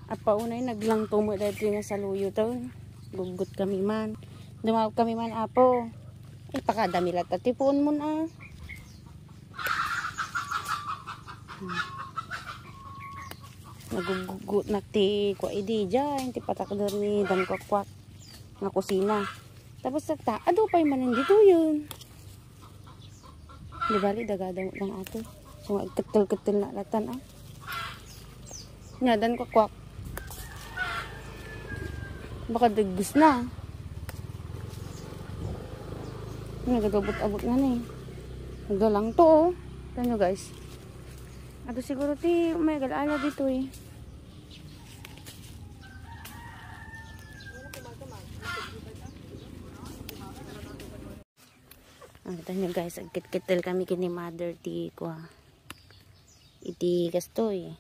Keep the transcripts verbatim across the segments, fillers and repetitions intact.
Apo, unay naglangto met daytoy nga saluyot. Guggot kami man. Dumawat kami man, Apo. Ipakadami latta ti puonmon, a. Hmm. Nagugugutnak ti kua idi, diay, ti patakder ni Dan Kwakkwak nga kusina. Tapos ta, adu pay manen ditoyen. Di bali, dagadaw lang ato. So, agkettel-kettel na latan, a. Nga, Dan Kwakkwak. Baka daggus na. Nga, nagabot-abot na ni. Nagdalang to, o. Tignan nyo, guys. Ato siguro ti may galaala ditoy, e. Ah, tignan nyo, guys, agkitkitel kami ken ni mother ti kua. Iti kastoy.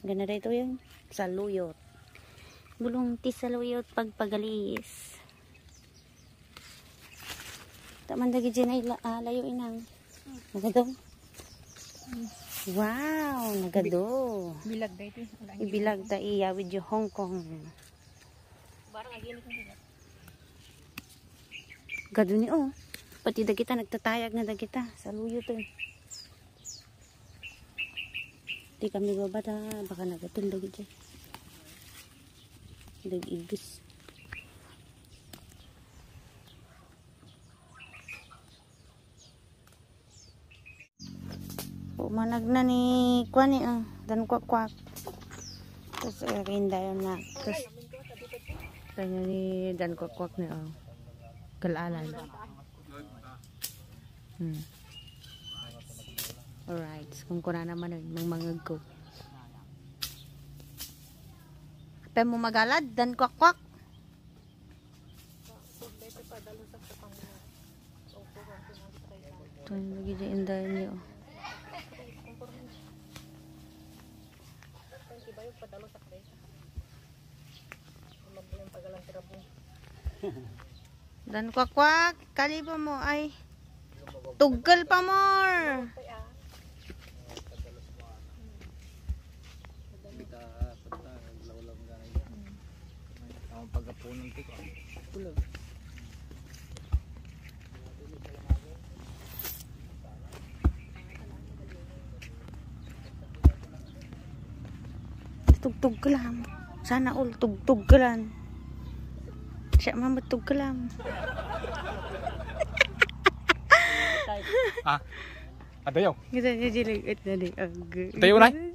Gana daytoyen. Saluyot. Bulong ti saluyot pagpagalis. Taman dagiti na ila-, ah, layo inang. Nagado. Wow, nagado. Bilag daytoy. Wala. Ibilag ta iyawid iti Hong Kong. Barang aginit na sila. Gado ni, o. Pati dagita nagtatayag na dagita. Saluyot, e. Di kami babada, baka nagatil dagiti. Dag-igis. Pumanag na ni kua ni, o, Dan Kwakkwak. Tapos, e, rindayon na. Tapos, kanya ni Dan Kwakkwak ni, o. Kalalan. Hmm. Alright. Kung kuna naman, e, mangmangag ko. Pay mo magalad, Dan Kwakkwak. Ito yung lagi dyan, inday niyo. Dan Kwakkwak, kalibo mo ay. Tugkel pa more. Kita, kita, naglawlaw nga na yan. Ang pagkapunan ko, ah. Wala. Tugtog ka lang. Sana all tugtog ka lang. Siya man matugtog ka lang. Ah, adayo. Kita niya jilig it na di. Ag-, Adayo, Nay?